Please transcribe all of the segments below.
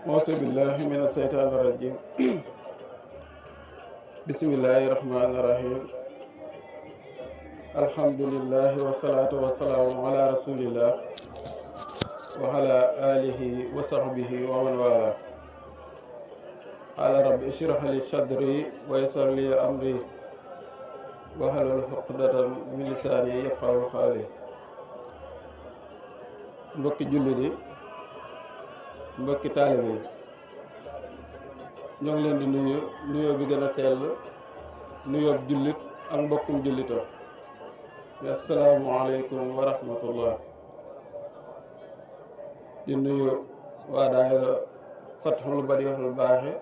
auzu billahi mina seytaani rajim bismillahi rahmaani rahim alhamdulillahi wasalaatu wasalaamu ala rasulillah wa ala alihi wa sahbihi wa man wala qaala rabbi ishrah li sadri wa yassir li amri wahlul uqdatan min lisaani yafqahu qawli. Mbokki jullit yi, mbokki taalibe yi, ñoo ngi leen di nuyoo bi gën a sell, nuyoo jullit ak mbokkum jullitam. Assalaamu aleykum wa rahmatullah. di nuyu waa daayira Fathul Badiihul Baaxi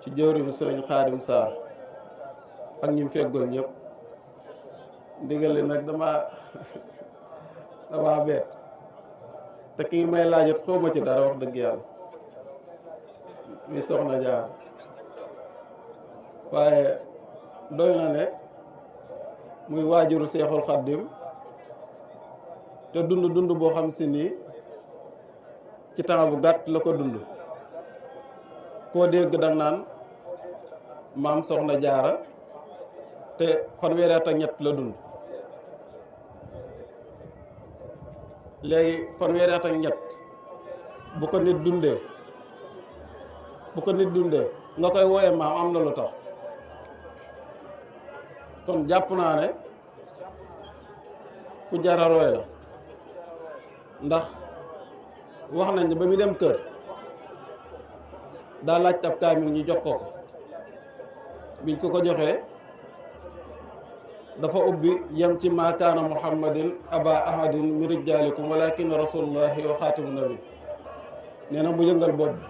ci jëwriñu Sëriñ Xaadim Saar ak ñi mu feggoon ñëpp. ndigal li nag damaa beet te ki may laajat xaw ma ci dara wax dëgg yàlla mi soxna Jaar, waaye doy na ne muy waajuru Seexul Xaddim te dund boo xam si nii ci temps bu gàtt la ko dund. koo dégg dang naan maam soxna Jaara te fanweeri at ak ñett la dund. léegi fanweeri at ak ñett bu ko nit dundee nga koy wooye maam am na lu tax. kon jàpp naa ne ku jara roy la, ndax wax nañ ne ba mu dem kër daa laaj tab kaamil ñu jox ko biñ ko joxee dafa ubbi yem ci maa kaana muhammadin aba ahadin min rijaalikum walakin rasulullahi wa xaatimu nabi. nee na mu yëngal bopp bi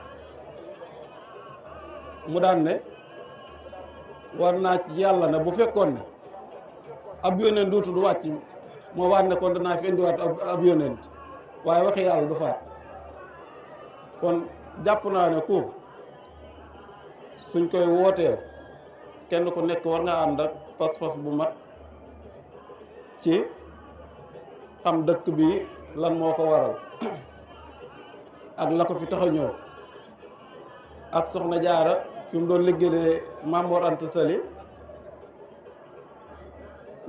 mu daan ne war naa ci yàlla ne bu fekkoon ne ab yónent duutu du wàcc moo waat ne kon danaa fi indiwaat ab yónent, waaye waxi yàlla du faat. kon jàpp naa ne ku suñ koy wooteel kenn ku nekk war nga ànd ak pas-pas bu mat ci xam dëkk bi lan moo ko waral ak la ko fi tax a ñëw, ak soxna Jaara fi mu doon liggéeyee Maam Mor Anta Sali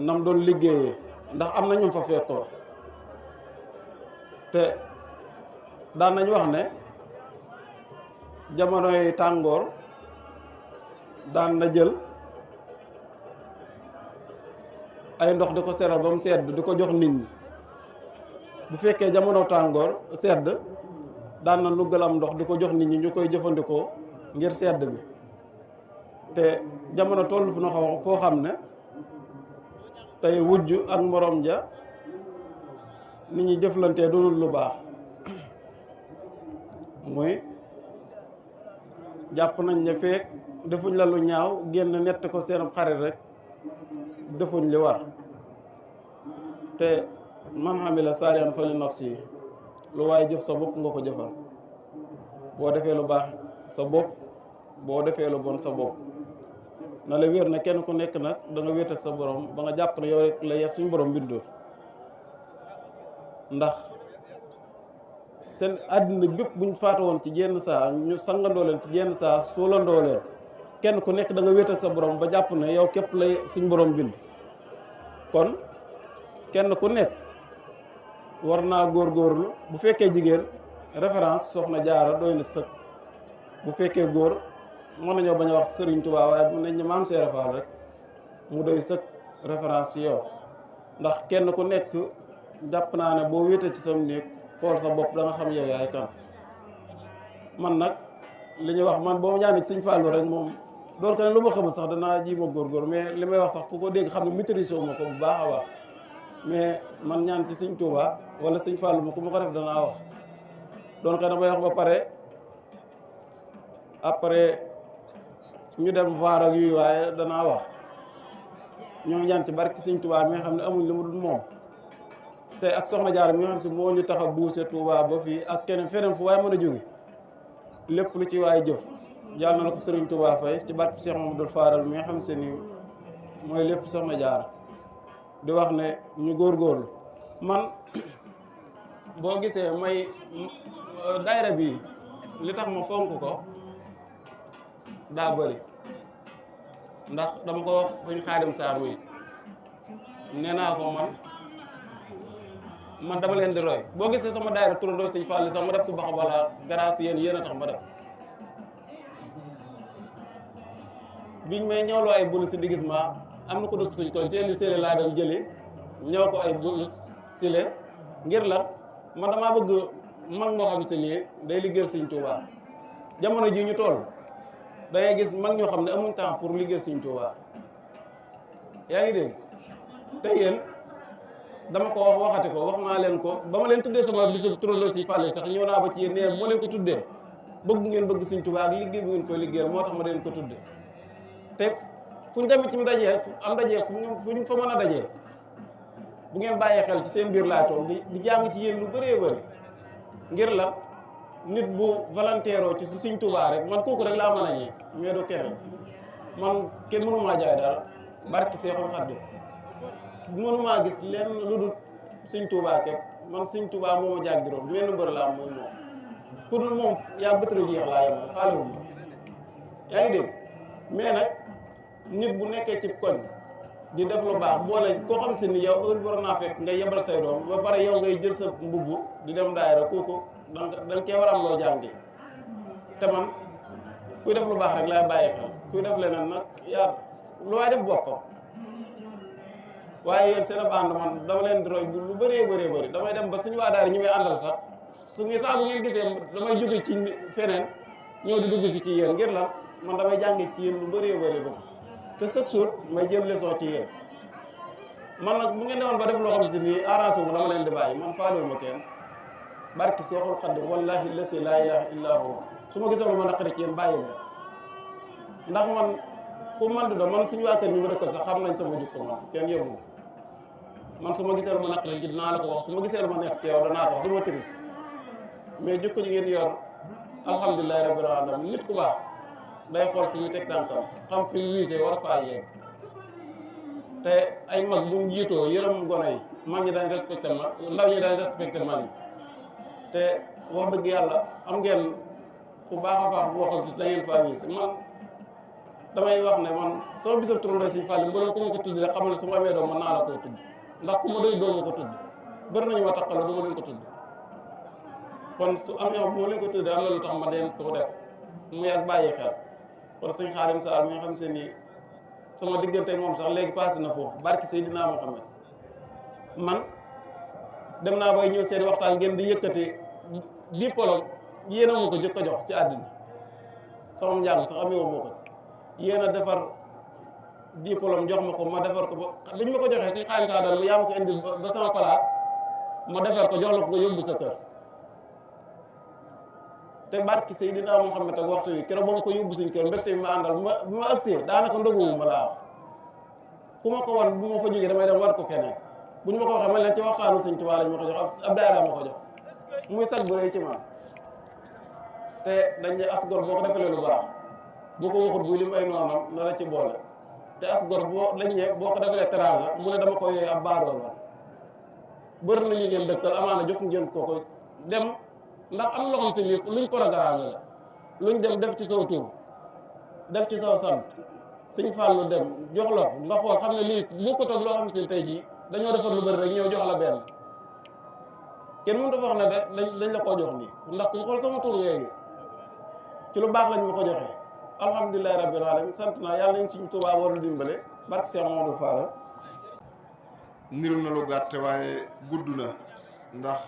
nam doon liggéeyee, ndax am na ñu fa fekkoon te daan nañ wax ne jamonoy tàngoor daan na jël ay ndox di ko seral ba mu sedd di ko jox nit ñi. bu fekkee jamono tàngoor sedd daan na nuggal am ndox di ko jox nit ñi ñu koy jëfandikoo ngir sedd bi. te jamono toll fu na foo xam ne tey wujj ak morom ja nit ñi jëflantee doonul lu baax. muy jàpp nañ ne feek defuñ la lu ñaaw génn nett ko seen xarit rek defuñ li war. te man amila saalihan fa li nafsi, lu waaye jëf sa bopp nga ko jëfal. boo defee lu baax sa bopp, boo defee lu bon sa bopp. na la wér na kenn ku nekk nag da nga wéet ak sa borom ba nga jàpp ne yow rek la suñ borom bindoo. ndax seen àddina bépp buñ faatu woon ci jenn saa ñu sangandoo leen ci jenn saa suulandoo leen, kenn ku nekk da nga wéet ak sa borom ba jàpp ne yow képp lay suñ borom bind. kon kenn ku nekk war naa góorgóorlu. bu fekkee jigéen référence soxna Jaara doy na sëkk. bu fekkee góor mën nañoo bañ a wax Sëriñ Tuubaa, waaye mën nañ ne Maam Seera Faal rek mu doy sëkk référence ci yow. ndax kenn ku nekk jàpp naa ne boo wéetee ci sam néeg xool sa bopp da nga xam yow yaay kan. man nag li ñuy wax man boo ma ñaanee ci Sëñ Fallu rek moom doon ko ne lu ma xamul sax danaa ji ma góorgóor, mais li may wax sax ku ko dégg xam ne maîtrise wu ma ko bu baax a baax. mais man ñaan ci Sëñ Tuubaa wala Sëñ Fallu ma ku ma ko def danaa wax. doon ko damay wax ba pare après ñu dem vaar ak yuy, waaye danaa wax. ñoo ñaan ci barki Sëñ Tuubaa mi nga xam ne amuñ lu mu dul moom. te ak soxna Jaara mi nga xam si moo ñu tax a buuse Tuubaa ba fii ak keneen feneen fu waaye mën a jóge lépp lu ci waay jëf yàlla na ko Sëriñ Tuubaa fay ci barki Cheikh Mamadou Faral mi nga xam se ni mooy lépp soxna Jaara. di wax ne ñu góorgóorlu. man boo gisee may daayira bi li tax ma fonk ko daa bëri ndax dama ko wax suñ Xaadim Saar mi nee naa ko man dama leen di roy boo gisee sama daayira turandoo sëñ Fall sax ma def ko bax bala grâce yéen a tax ma def biñ may ñëwloo ay bulu si digis ma am na ko dëkk suñ koñ seeni séelé laa dem jëli ñëw ko ay bulu sile ngir la man damaa bëgg mag moo xam si nii day liggéeyal sëñ Tuubaa jamono ji ñu toll da ngay gis mag ñoo xam ne amuñ temps pour liggéeyal sëñ Tuubaa yaa ngi dégg te yéen dama ko waxati ko wax naa leen ko ba ma leen tuddee sama bisu turandoo si Fall sax ñëw naa ba ci yéen ne moo leen ko tuddee bëgg ngeen bëgg sëñ Tuubaa ak liggéey bu ngeen koy liggéeyal moo tax ma leen ko tuddee te fu ñu demee ci mu dajee am dajee fu ñu fa mën a dajee bu ngeen bàyyee xel ci seen biir laa toog di jàng ci yéen lu bëree bëri ngir la nit bu volontaire ci Sëñ Tuubaa rek man kooku rek laa mën a ñee mais du keneen man kenn mënumaa jaay dara barki Seexul Xadiim mënumaa gis lenn lu dul Sëñ Tuubaa képp man Sëñ Tuubaa moo ma jàggiroon menn mbër laa mooy moom ku dul moom yaa bëtëra jeex laa yem xaalewul ma yaa ngi dégg mais nag nit bu nekkee ci koñ di def lu baax boole koo xam si ni yow heure war naa fekk ngay yebal say doom ba pare yow ngay jël sa mbubb di dem daayira kooku danga cee war a am loo jàngi te man kuy def lu baax rek laay bàyyi xel kuy def leneen nag yaa lu waay def boppam waaye yéen seen bande man dama leen di roy bu lu bëree bëri damay dem ba suñu waa daara ñi may àndal sax suñu saa bu ngeen gisee damay jóge ci feneen ñëw di dugg si ci yéen ngir lan man damay jànge ci yéen lu bëree bëri te chaque jour may jël leçon ci yéen man nag bu ngeen demoon ba def loo xam si nii arrangé wu dama leen di bàyyi man faalewu ma kenn barki Seexul Xadiim wallahi lasi laa ilaha illa huwa su ma gisoon lu ma naqari ci yéen bàyyi leen ndax man ku man du do man suñu waa kër ñu ma dëkkal sax xam nañ sama jukko man kenn yóbbu man su ma gisee lu ma naqari ci dinaa la ko wax su ma gisee lu ma neex ci yow danaa ko wax du ma tiris mais jukko ji ngeen yor alhamdulilahi rabbil alamin nit ku baax day xool fi ñu teg tànkam xam fi mu wiisee war a faa yegg te ay mag bu ñu jiitoo yërëm gone yi mag ñi dañ respecté ma ndaw ñi dañ respecté mag ñi te wax dëgg yàlla am ngeen fu baax a baax bu waxoon da ngeen faa wiise man damay wax ne man sama bisab turandoo Sëñ Fall mbëroon ku ma ko tudd rek xamal ne su ma amee doom mën naa la koo tudd ndax ku ma doy doom ma ko tudd bëri nañu ma taxaloo du ma leen ko tudd kon su am yow bu ma leen ko tuddee am na lu tax ma deen ko def muy ak bàyyi xel kon sëñ Xaadim Saar mi nga xam se ni sama diggante moom sax léegi passé na foofu barki Seydina Muhammad man dem naa bay ñëw seen waxtaan ngeen di yëkkati diplôme yéen a ma ko jëkk a jox ci àddina sama njàng sax amee woo ma ko yéen a defar diplôme jox ma ko ma defar ko ba biñ ma ko joxee sëñ Xaadim Saar daal yaa ma ko indi ba sama place ma defar ko jox la ko yóbbu sa kër te barki Seydina Muhammad ak waxtu yi keroog ba ma ko yóbbu suñ kër mbégte bi ma àndal bu ma agsee daanaka ndoguwu ma laa wax ku ma ko wan bu ma fa jógee damay dem war ko keneen bu ñu ma ko waxee man leen ci waxtaanu Sëñ Tuubaa lañ ma ko jox ab daayira ma ko jox muy sag bu rëy ci man te dañ ne as gor boo ko defalee lu baax boo ko waxut bu lim ay noonam na la ci boole te as gor boo lañ ne boo ko defalee teraanga mu ne dama ko yooyu ab baadoo la bëri nañu ngeen dëkkal amaana jox ngeen ko dem ndax am loo xam si nii luñ programme la luñ dem def ci saw tur def ci saw sant Sëñ Fallu dem jox la nga xool xam ne lii bu ko toog loo xam si tey jii dañoo defar lu bëri rek ñëw jox la benn kenn mënut a wax ne dañ la koo jox nii ndax ku xool sama tur ngay gis ci lu baax lañ ma ko joxee alhamdulilahi rabbil alamin sant naa yàlla nañ suñu Tuubaa war a dimbale barke Cheikh Mamadou Fara. niru na lu gàtt waaye gudd na ndax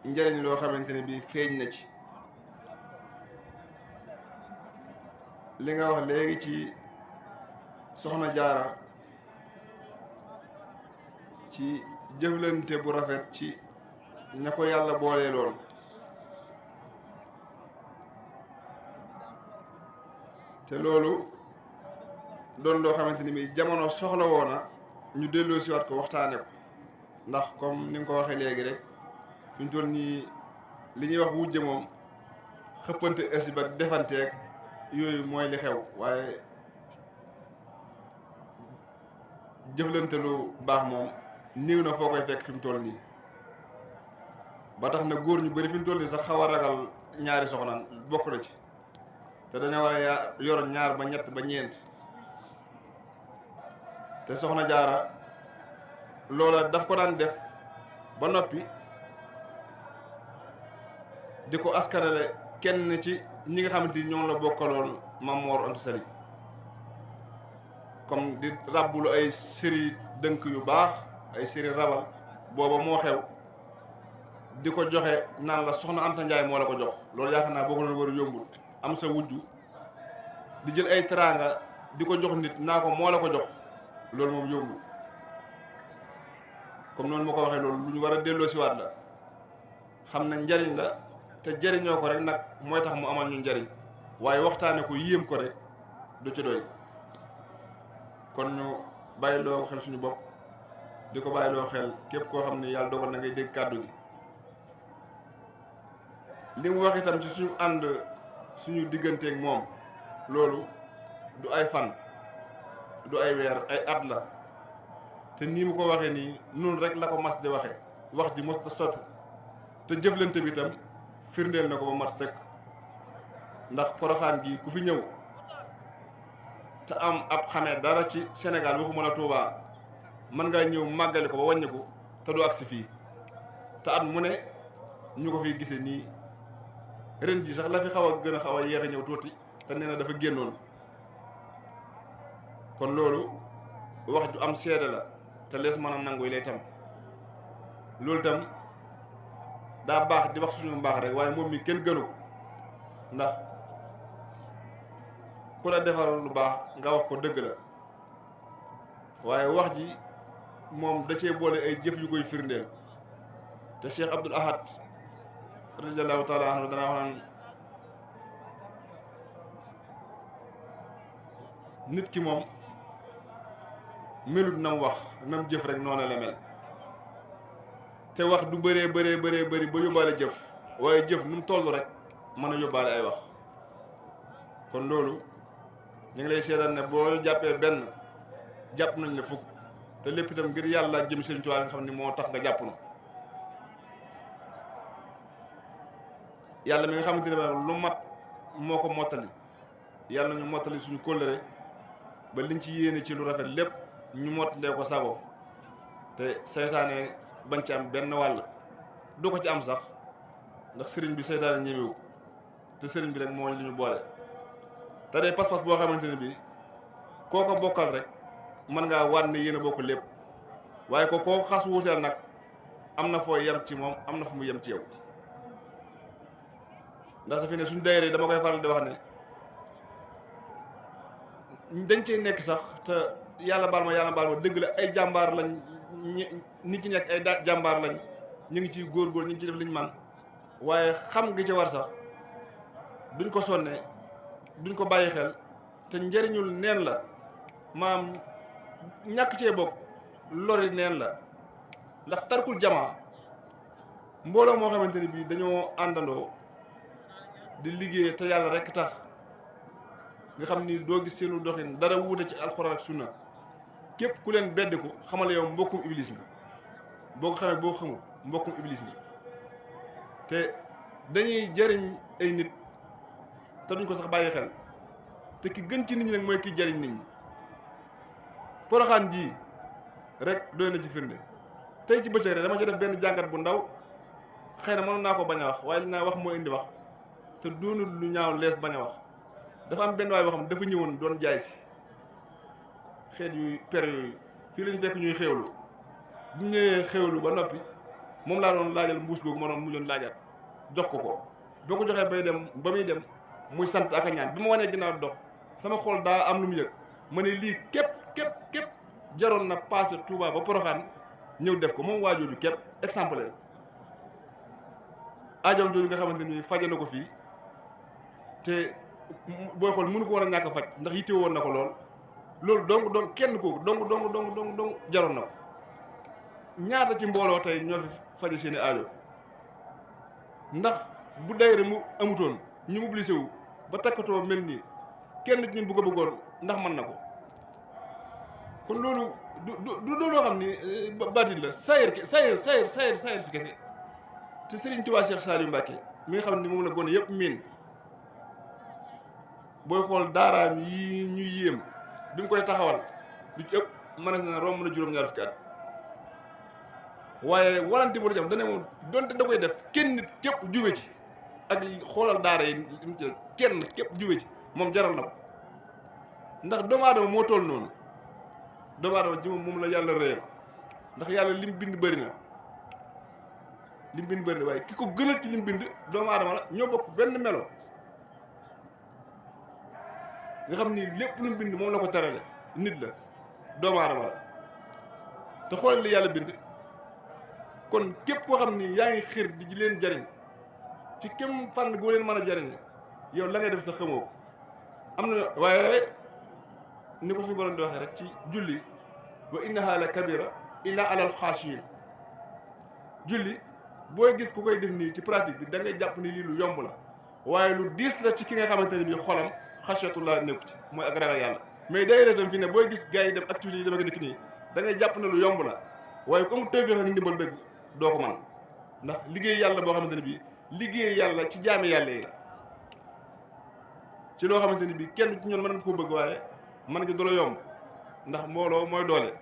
njëriñ loo xamante ne bii feeñ na ci li nga wax léegi ci soxna Jaara ci jëflante bu rafet ci ña ko yàlla boolee lool te loolu doon loo xamante ni bii jamono soxla woona ñu delloo si waat ko waxtaane ko ndax comme ni nga ko waxee léegi rek fi ñu toll nii li ñuy wax wujje moom xëppante ësi ba defanteeg yooyu mooy li xew waaye jëflante lu baax moom néew na foo koy fekk fi mu toll nii ba tax na góor ñu bari fi ñu toll nii sax xaw a ragal ñaari soxna bokk na ci te dañoo war a yor ñaar ba ñett ba ñeent te soxna jaara loola daf ko daan def ba noppi di ko askanale kenn ci ñi nga xamante ni ñoom la bokkaloon Maam Mor Anta Sali comme di ràbbulu ay séri dënk yu baax ay séri rabal booba moo xew di ko joxe naan la soxna Anta Njaay moo la ko jox loolu yaakaar naa boo ko doon war a yombul am sa wujju di jël ay teraanga di ko jox nit naa ko moo la ko jox loolu moom yombul comme noonu ma ko waxee loolu lu ñu war a delloo si waat la xam ne njariñ la te jariñoo ko rek nag mooy tax mu amal ñu njariñ waaye waxtaane ko yéem ko rek du ci doy kon ñu bàyyiloo xel suñu bopp di ko bàyyiloo xel képp koo xam ne yàlla dogal na ngay dégg kàddu gi li mu wax itam ci suñu ànd suñu digganteeg moom loolu du ay fan du ay weer ay at la te nii mu ko waxee nii noonu rek la ko mas di waxee wax ji mos ta soppi te jëflante bi itam firndeel na ko ba mat sëkk ndax Poroxaan gi ku fi ñëw te am ab xamee dara ci Sénégal waxuma la Touba mën ngaa ñëw màggali ko ba wàññi ko te du agsi fii te at mu ne ñu ko fiy gisee nii ren ji sax la fi xaw a gën a xaw a yéex a ñëw tuuti te nee na dafa génnoon kon loolu wax ju am seede la te lees mën a nangu lay tam loolu tam daa baax di wax suñu mbaax rek waaye moom mi kenn gënu ko ndax ku la defal lu baax nga wax ko dëgg la waaye wax ji moom da cee boole ay jëf yu koy firndeel te Cheikh Abdoul Ahad radiyallahu taala anhu dana wax naan nit ki moom melut nam wax nam jëf rek noonu la mel te wax du bëree bëri ba yóbbaale jëf waaye jëf nu mu toll rek mën a yóbbaale ay wax kon loolu ñu ngi lay seedal ne boo jàppee benn jàpp nañ la fukk te lépp itam ngir yàlla jëm Sëriñ Tuubaa nga xam ni moo tax nga jàpp na yàlla mi nga xamante ne lu mat moo ko mottali yàlla ñu mottali suñu kóllëre ba liñ ci yéene ci lu rafet lépp ñu mottalee ko sago te seytaane bañ ci am benn wàll du ko ci am sax ndax sëriñ bi seytaane ñemewu te sëriñ bi rek moo li ñu boole te day pas-pas boo xamante ne bi koo ko bokkal rek mën ngaa waat ne yéen a bokk lépp waaye ko koo xas wuuteel nag am na foo yem ci moom am na fu mu yem ci yow ndax dafa ne suñu daayira dama koy faral di wax ne dañ cee nekk sax te yàlla baal ma dëgg la ay jàmbaar lañ nit ci nekk ay jàmbaar lañ ñu ngi ciy góor-góor ñu ngi ci def liñ man waaye xam gi ci war sax duñ ko sonne duñ ko bàyyi xel te njëriñul neen la maam ñàkk cee bokk lori neen la ndax tarkul jamaa mbooloo moo xamante ni bii dañoo àndandoo di liggéey te yàlla rekk tax nga xam ni doo gis seenu doxin dara wuute ci alxuraan ak sunna képp ku leen bedd ko xamal yow mbokkum iblis nga boo ko xamee boo ko xamul mbokkum iblis nga te dañuy jëriñ ay nit te duñ ko sax bàyyi xel te ki gën ci nit ñi nag mooy ki jëriñ nit ñi Poroxaan ji rek doy na ci firnde tey ci bëccëg rek dama ci def benn jàngat bu ndaw xëy na mënoon naa ko bañ a wax waaye li naa wax moo indi wax te doonul lu ñaaw lees bañ a wax dafa am benn waay boo xam ne dafa ñëwoon doon jaay si xeet yu per yooyu fii lañu fekk ñuy xéewlu bu ñëwee xéewlu ba noppi moom laa doon laajal mbuus googu ma doon mu doon laajaat jox ko ko boo ko joxee bay dem ba muy dem muy sant ak a ñaan bi ma wanee ginnaaw dox sama xol daa am lu mu yëg ma ne lii képp jaroon na passé Touba ba Poroxaan ñëw def ko moom waa jooju képp exemple aajoom jooju nga xamante ni faje na ko fii te booy xool mënu ko war a ñàkk a faj ndax yitte woon na ko loolu donc kenn kooku donc jaroon na ko ñaata ci mbooloo tey ñoo fi faje seeni aajo ndax bu dayre mu amutoon ñu mobilisé wu ba takkatoo mel nii kenn nit ñun bu ko bëggoon ndax mën na ko kon loolu du loo xam ni baatin la sayir si kese te Serigne Touba Cheikh Saliou Mbacké mi nga xam ni moom la gone yëpp miin booy xool daaraam yi ñuy yéem bi mu koy taxawal lu ci ëpp mënees na romb na juróom-ñaar fukki at waaye warante bu la jam dane moom donte da koy def kenn nit képp jube ci ak xoolal daara yi kenn képp jube ci moom jaral na ko ndax doomu aadama moo toll noonu doomu aadama ji moom la yàlla rëyal ndax yàlla lim bind bëri na waaye ki ko gënal ci lim bind doomu aadama la ñoo bokk benn melo nga xam ni lépp lu mu bind moom la ko terale nit la doomu aadama la te xoolal li yàlla bind kon képp koo xam ni yaa ngi xir di leen jariñ ci kem fànn goo leen mën a jariñ yow la ngay def sax xamoo ko am na waaye ni ko suñu borom di waxee rek ci julli wa innaha la kabira illa alal xaashiin julli booy gis ku koy def nii ci pratique bi da ngay jàpp ni lii lu yomb la waaye lu diis la ci ki nga xamante ne bii xolam xasiyatullah nekku ci mooy ak ragal yàlla mais day reetam fi ne booy gis gars yi dem activités yi dem ak dikk nii da ngay jàpp ne lu yomb la waaye comme tawfeex ak ndimbal dëgg doo ko man ndax liggéey yàlla boo xamante ne bii liggéey yàlla ci jaami yàlla yi la ci loo xamante ni bii kenn ci ñoom mën nga koo bëgg waaye mën nga du la yomb ndax mbooloo mooy doole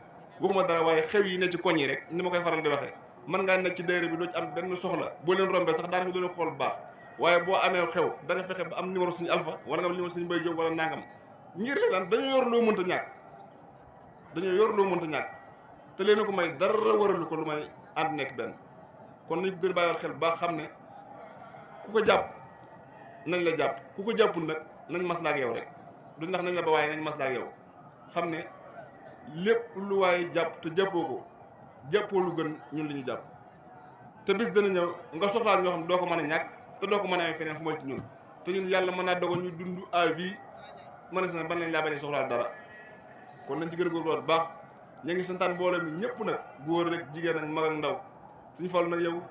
waxuma dara waaye xew yi ne ci koñ yi rek ni ma koy faral di waxee mën ngaa nekk ci daayira bi doo ci am benn soxla boo leen rombee sax daanaka doo leen xool bu baax waaye boo amee xew da nga fexe ba am numéro suñu alpha wala nga am numéro suñu Mbaye Diop wala nangam ngir lan dañoo yor loo mënta ñàkk te leen ko may dara waralu ko lu may ànd nekk benn kon nañ gën bàyyi xel bu baax xam ne ku ko jàpp nañ la jàpp ku ko jàppul nag nañ maslaa ak yow rek du ndax nañ la ba waaye nañ maslaa ak yow xam ne lépp lu waaye jàpp te jàppoo ko jàppoo lu gën ñun li ñu jàpp te bis dana ñëw nga soxlaal ñoo xam doo ko mën a ñàkk te doo ko mën a amee feneen fu ma ci ñun te ñun yàlla mën naa dogal ñu dund à vie mën na ban lañ laa bañ a soxlaal dara kon nañ ci gën a góorgóorlu baax ñu ngi santaan mbooloo mi ñëpp nag góor rek jigéen ak mag ak ndaw suñu fal nag yow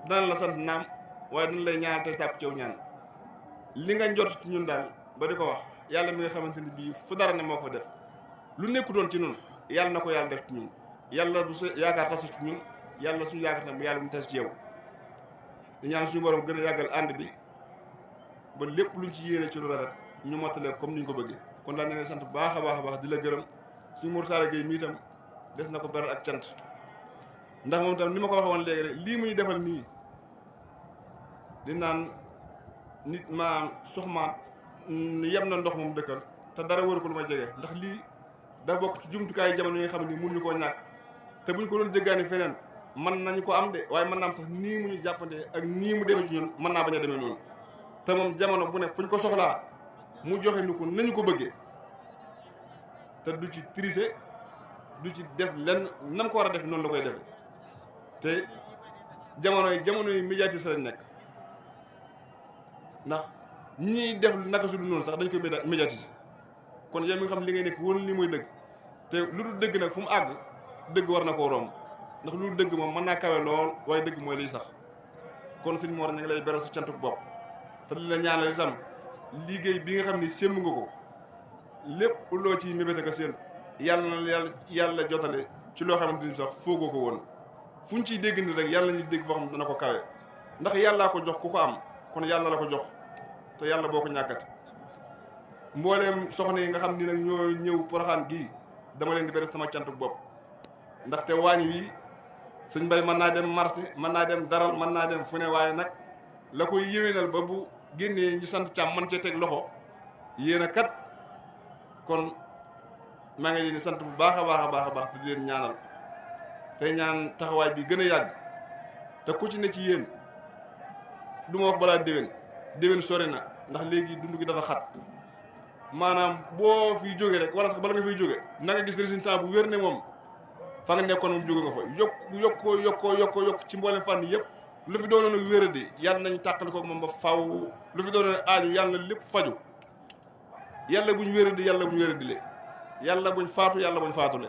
daan la sant naam waaye dañ lay ñaan te sàpp ci yow ñaan li nga njort ci ñun daal ba di ko wax yàlla mi nga xamante ni bii fu dara ne moo ko def lu nekkutoon ci ñun yàlla na ko yàlla def ci ñun yàlla du sa yaakaar tas ci ñun yàlla suñu yaakaar tam yàlla mu tas ci yow di ñaan suñu borom gën a yàggal ànd bi ba lépp luñ ci yéene ci lu rafet ñu mottalee comme ni ñu ko bëggee kon daal na nga sant bu baax a baax di la gërëm suñu Mourtala Gueye mii itam des na ko beral ak cant ndax moom tam ni ma ko waxee woon léegi rek lii muy defal nii di naan nit ma soxmaat yem na ndox moom dëkkal te dara waru ko lu ma jege ndax lii da bokk ci jumtukaayu jamono yi nga xam ne mënuñu koo ñàkk te buñ ko doon jéggaani feneen mën nañu ko am de waaye mën naa am sax nii mu ñu jàppante ak nii mu demee ci ñun mën naa bañ a demee noonu te moom jamono bu ne fuñ ko soxlaa mu joxe ni ko nañu ko bëggee te du ci tricher du ci def lenn nam ko war a def noonu la koy defe te jamono yi médiatisé lañ nekk ndax ñiy def naka su du noonu sax dañ koy médiatiser kon yow mi nga xam li ngay nekk woon li muy dëgg te lu dul dëgg nag fu mu àgg dëgg war na koo romb ndax lu dul dëgg moom mën naa kawe lool waaye dëgg mooy liy sax kon sëñ Mor ñu ngi lay beral sa cantuk bopp te li la ñaanal itam liggéey bi nga xam ni sémb nga ko lépp loo ci mébét ak seen yàlla jotale ci loo xamante ni sax foogoo ko woon fu ñu ciy dégg ni rek yàlla ñu dégg foo xam dana ko kawe ndax yàllaa ko jox ku ko am kon yàlla la ko jox te yàlla boo ko ñàkkati mbooleem soxna yi nga xam ni nag ñoo ñëw Porokhane gii dama leen di beral sama cantuk bopp ndaxte waañ wi sëñ Mbay mën naa dem marché mën naa dem daral mën naa dem fu ne waaye nag la koy yéwénal ba bu génnee ñu sant càmm man cee teg loxo yéen a kat kon maa ngi leen di sant bu baax a baax te di leen ñaanal tey ñaan taxawaay bi gën a yàgg te ku ci ne ci yéen du ma wax balaa déwén sori na ndax léegi dund gi dafa xat maanaam boo fiy jóge rek wala sax bala nga fiy jóge na nga gis résultat bu wér ne moom fa nga nekkoon moom jóge nga fa yokk ci mboolem fànn yëpp lu fi doonoon ak wéradi yàlla nañ tàqali ko moom ba faw lu fi doonoon aaju yàlla lépp faju yàlla buñ wéradi yàlla buñ wéradile yàlla buñ faatu yàlla buñ faatule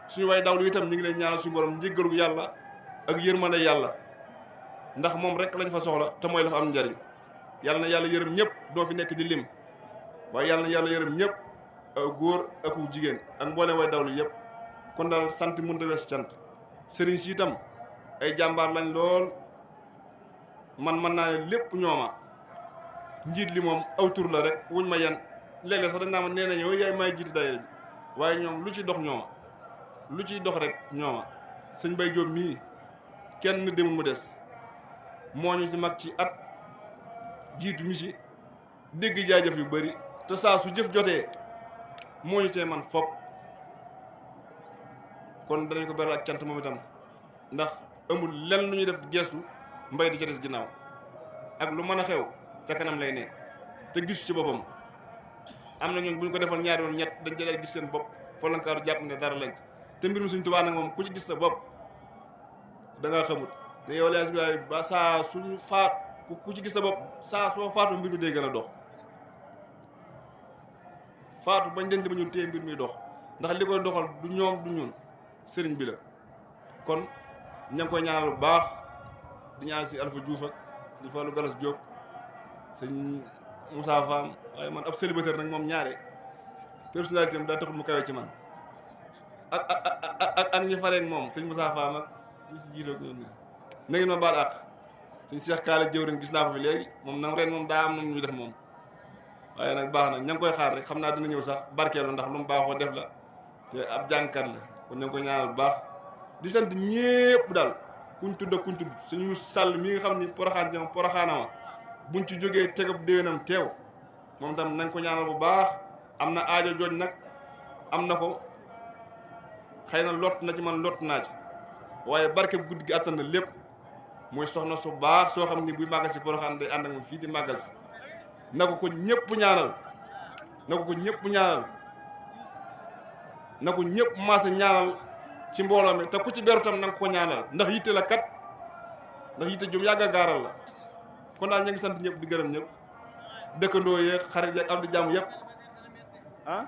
suñu way dawlu itam ñu ngi leen ñaanal suñu borom njéggalu yàlla ak yërmande yàlla ndax moom rek lañ fa soxla te mooy la fa am njariñ yàlla na yàlla yërëm ñëpp doo fi nekk di lim waaye yàlla na yàlla yërëm ñëpp góor ak jigéen ak mboolem way dawlu yëpp kon daal sant mënta wees cant sëriñ si itam ay jàmbaar lañ lool man mën naa ne lépp ñooma njiit li moom aw tur la rek wuñ ma yan léeg-léeg sax dañ naa ma nee nañu yaay may jiite daayira bi waaye ñoom lu ci dox ñooma lu ciy dox rek ñooma sëñ Bay Jóob mii kenn demul mu des moo ñu ci mag ci at jiitu ñu ci dégg jaajëf yu bari te saa su jëf jotee moo ñu cee man fopp kon danañ ko beral ak cant moom itam ndax amul lenn lu ñuy def geesu mbay di ca des ginnaaw ak lu mën a xew ca kanam lay ne te gisu ci boppam am na ñun bu ñu ko defoon ñaari yoon ñett dañ ca dal gis seen bopp folankaaru jàpp ne dara lañ ci te mbir mi Sëñ Tuubaa nag moom ku ci gis sa bopp da ngaa xamut ne yow lees bi ba saa suñu faat ku ci gis sa bopp saa soo faatu mbir mi day gën a dox faatu bañ denc ba ñun téye mbir mi dox ndax li koy doxal du ñoom du ñun sëriñ bi la kon ña ngi koy ñaanal bu baax di ñaanal si Alpha Diouf ak sëñ Fallou Galas Diop sëñ Moussa Fam waaye man ab célibataire nag moom ñaare personnalité am daa taxul mu kawe ci man ak ñu fareen moom sëñ Moussa Fam ak ñi si jiitoog ñoom na ngeen ma baal àq sëñ Cheikh Kaala jëwrin gis naa ko fi léegi moom nag ren moom daa am na ñu def moom waaye nag baax na ña ngi koy xaar rek xam naa dina ñëw sax barkeelu ndax lu mu baaxoo def la te ab jàngkat la kon ña ngi koy ñaanal bu baax di sant ñépp daal kuñ tudd ak kuñ tudd suñu sàll mi nga xam ni poroxaan jëm poroxaanama buñ ci jógee tegab déwénam teew moom tam nañ ko ñaanal bu baax am na aajo jooj nag am na ko xëy na lott na ci man lott naa ci waaye barke bu guddi gi attan na lépp muy soxna su baax soo xam ni buy màggal si poroxaan day ànd ak moom fii di màggal si na ko ñëpp ñaanal na ko ñëpp ñaanal na ko ñëpp maase ñaanal ci mbooloo mi te ku ci beru tam na nga ko ñaanal ndax yitte la kat ndax yitte jom yàgg a gaaral la kon daal ñu ngi sant ñëpp di gërëm ñëpp dëkkandoo yeeg xarit yeeg am di jàmm yëpp ah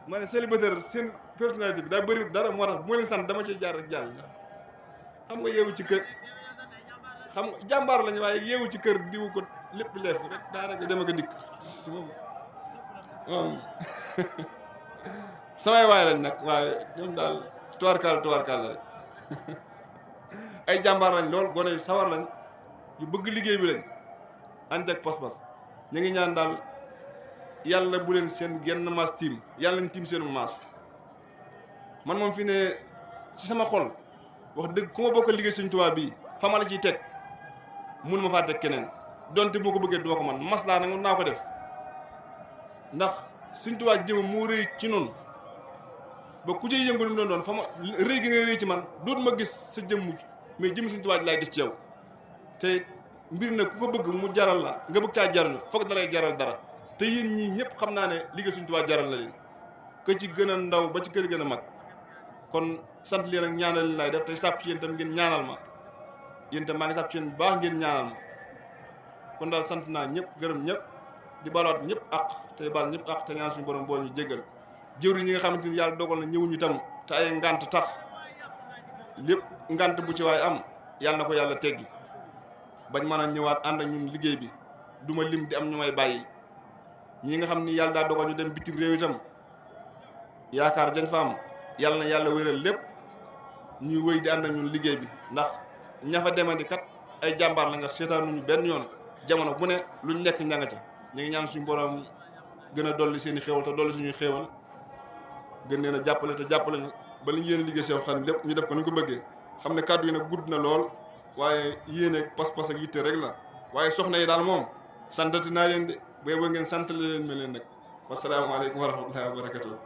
ma ne célibataire seen personnalité bi daa bëri dara moo tax bu ma leen sant dama ciy jaar rek jàll xam nga yeewu ci kër xam nga jàmbaar lañu waaye yeewu ci kër diwu ko lépp leef rek daanaka dem ak a dikk si moom samay waay lañ nag waaye ñoom daal tubaarkaal la rek ay jàmbaar lañ lool gone yu sawar lañ yu bëgg liggéey bi lañ ànd ak pas-pas ñu ngi ñaan daal yàlla bu leen seen genn maas tiim yàlla nañ tiim seenu maas man moom fi ne ci sama xol wax dëgg ku ma bokk liggéey Sëñ Tuubaa bii fa ma la ciy teg mun ma faa teg keneen donte boo ko bëggee duma ko man maslaa nag naa ko def ndax Sëñ Tuubaa jëm moo rëy ci noonu ba ku ciy yëngu lu mu doon fa ma rëy gi ngay rëy ci man doot ma gis sa jëmm mais jëm Sëñ Tuubaa laay gis ci yow te mbir nag ku ko bëgg mu jaral la nga bëgg caa jariñu foog dalay jaral dara te yéen ñii ñëpp xam naa ne liggéey Sëñ Tuubaa jaral na leen ko ci gën a ndaw ba ci kër gën a mag kon sant leen ak ñaanal leen laay def tey sàkku ci yéen tam ngeen ñaanal ma yéen tam maa ngi sàkku ci yéen bu baax ngeen ñaanal ma kon daal sant naa ñëpp gërëm ñëpp di balaat ñëpp ak tey bal ñëpp ak te ñaan suñu borom boo ñu jéggal jëwri ñi nga xamante ni yàlla dogal na ñëwuñu tam te ay ngant tax lépp ngant bu ci waay am yàlla na ko yàlla teggi bañ mën a ñëwaat ànd ak ñun liggéey bi duma lim di am ñu may bàyyi ñi nga xam ni yàlla daa dogal ñu dem bitim réew itam yaakaar dañ fa am yàlla na yàlla wéral lépp ñuy wëy di ànd ak ñun liggéey bi ndax ña fa demandi kat ay jàmbaar la nga seetaanuñu benn yoon jamono bu ne luñ nekk njanga ca ñu ngi ñaan suñu borom gën a dolli seen i xéewal te dolli suñuy xéewal gën leen a jàppale te jàppale ñu ba li ñu yéen liggéey seen xam lépp ñu def ko ni ñu ko bëggee xam ne kàddu yi nag gudd na lool waaye yéene pas-pas ak yitte rek la waaye soxna yi daal moom santati naa leen de booy ngeen sant leen ma leen nag wasalaamaaleykum wa rahmatullahi wa barakatuh